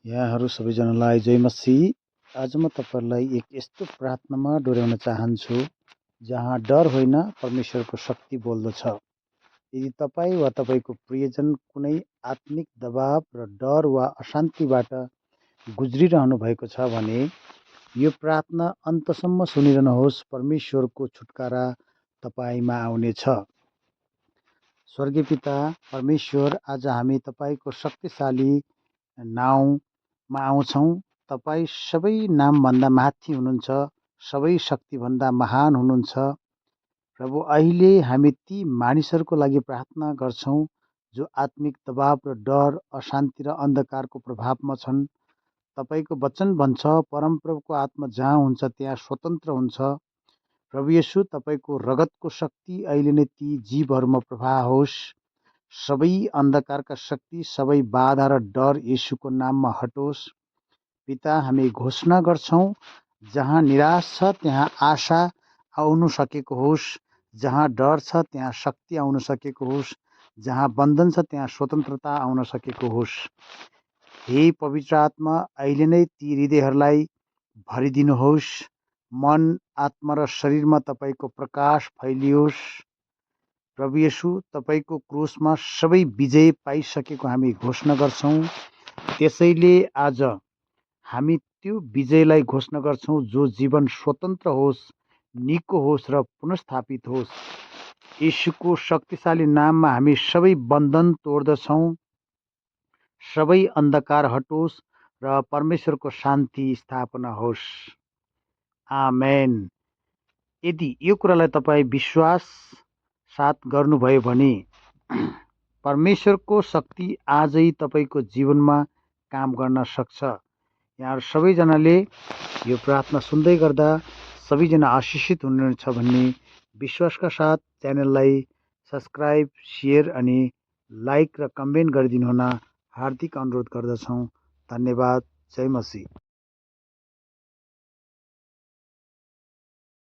यहाँहरू सबैजनालाई जय मसीह। आज म तपाईहरुलाई एक यस्तो प्रार्थनामा डोर्याउन चाहन्छु जहाँ डर होइन परमेश्वरको शक्ति बोल्दछ। यदि तपाईँ वा तपाईँको प्रियजन कुनै आत्मिक दबाव र डर वा अशान्तिबाट गुज्रिरहनु भएको छ भने यो प्रार्थना अन्तसम्म सुनिरहनुहोस्। परमेश्वरको छुटकारा तपाईमा आउनेछ। स्वर्गीय पिता परमेश्वर, आज हामी तपाईको शक्तिशाली नाउँमा आउँछौँ। तपाईँ सबै नामभन्दा माथि हुनुहुन्छ, सबै शक्तिभन्दा महान हुनुहुन्छ। प्रभु, अहिले हामी ती मानिसहरूको लागि प्रार्थना गर्छौँ जो आत्मिक दबाव र डर, अशान्ति र अन्धकारको प्रभावमा छन्। तपाईको वचन भन्छ, परमप्रभुको आत्मा जहाँ हुन्छ त्यहाँ स्वतन्त्र हुन्छ। प्रभु येशू, तपाईको रगतको शक्ति अहिले नै ती जीवहरूमा प्रवाह होस्। सबै अन्धकारका शक्ति, सबै बाधा र डर येशूको नाममा हटोस्। पिता, हामी घोषणा गर्छौँ, जहाँ निराश छ त्यहाँ आशा आउनु सकेको होस्, जहाँ डर छ त्यहाँ शक्ति आउन सकेको होस्, जहाँ बन्धन छ त्यहाँ स्वतन्त्रता आउन सकेको होस्। हे पवित्र आत्मा, अहिले नै ती हृदयहरूलाई भरिदिनुहोस्। मन, आत्मा र शरीरमा तपाईको प्रकाश फैलियोस्। प्रभु येशू, तपाईको क्रुसमा सबै विजय पाइसकेको हामी घोषणा गर्छौँ। त्यसैले आज हामी त्यो विजयलाई घोषणा गर्छौँ जो जीवन स्वतन्त्र होस्, निको होस् र पुनर्स्थापित होस्। येशूको शक्तिशाली नाममा हामी सबै बन्धन तोड्दछौँ। सबै अन्धकार हटोस् र परमेश्वरको शान्ति स्थापना होस्। आमेन। यदि यो कुरालाई तपाईँ विश्वास साथ गर्नुभयो भने परमेश्वरको शक्ति आजै तपाईको जीवनमा काम गर्न सक्छ। यहाँ सबैजनाले यो प्रार्थना सुन्दै गर्दा सबैजना आशिषित हुनुहुन्छ भन्ने विश्वासका साथ च्यानललाई सब्सक्राइब, सेयर अनि लाइक र कमेन्ट गरिदिनुहुन हार्दिक अनुरोध गर्दछौँ। धन्यवाद। जय मसीह।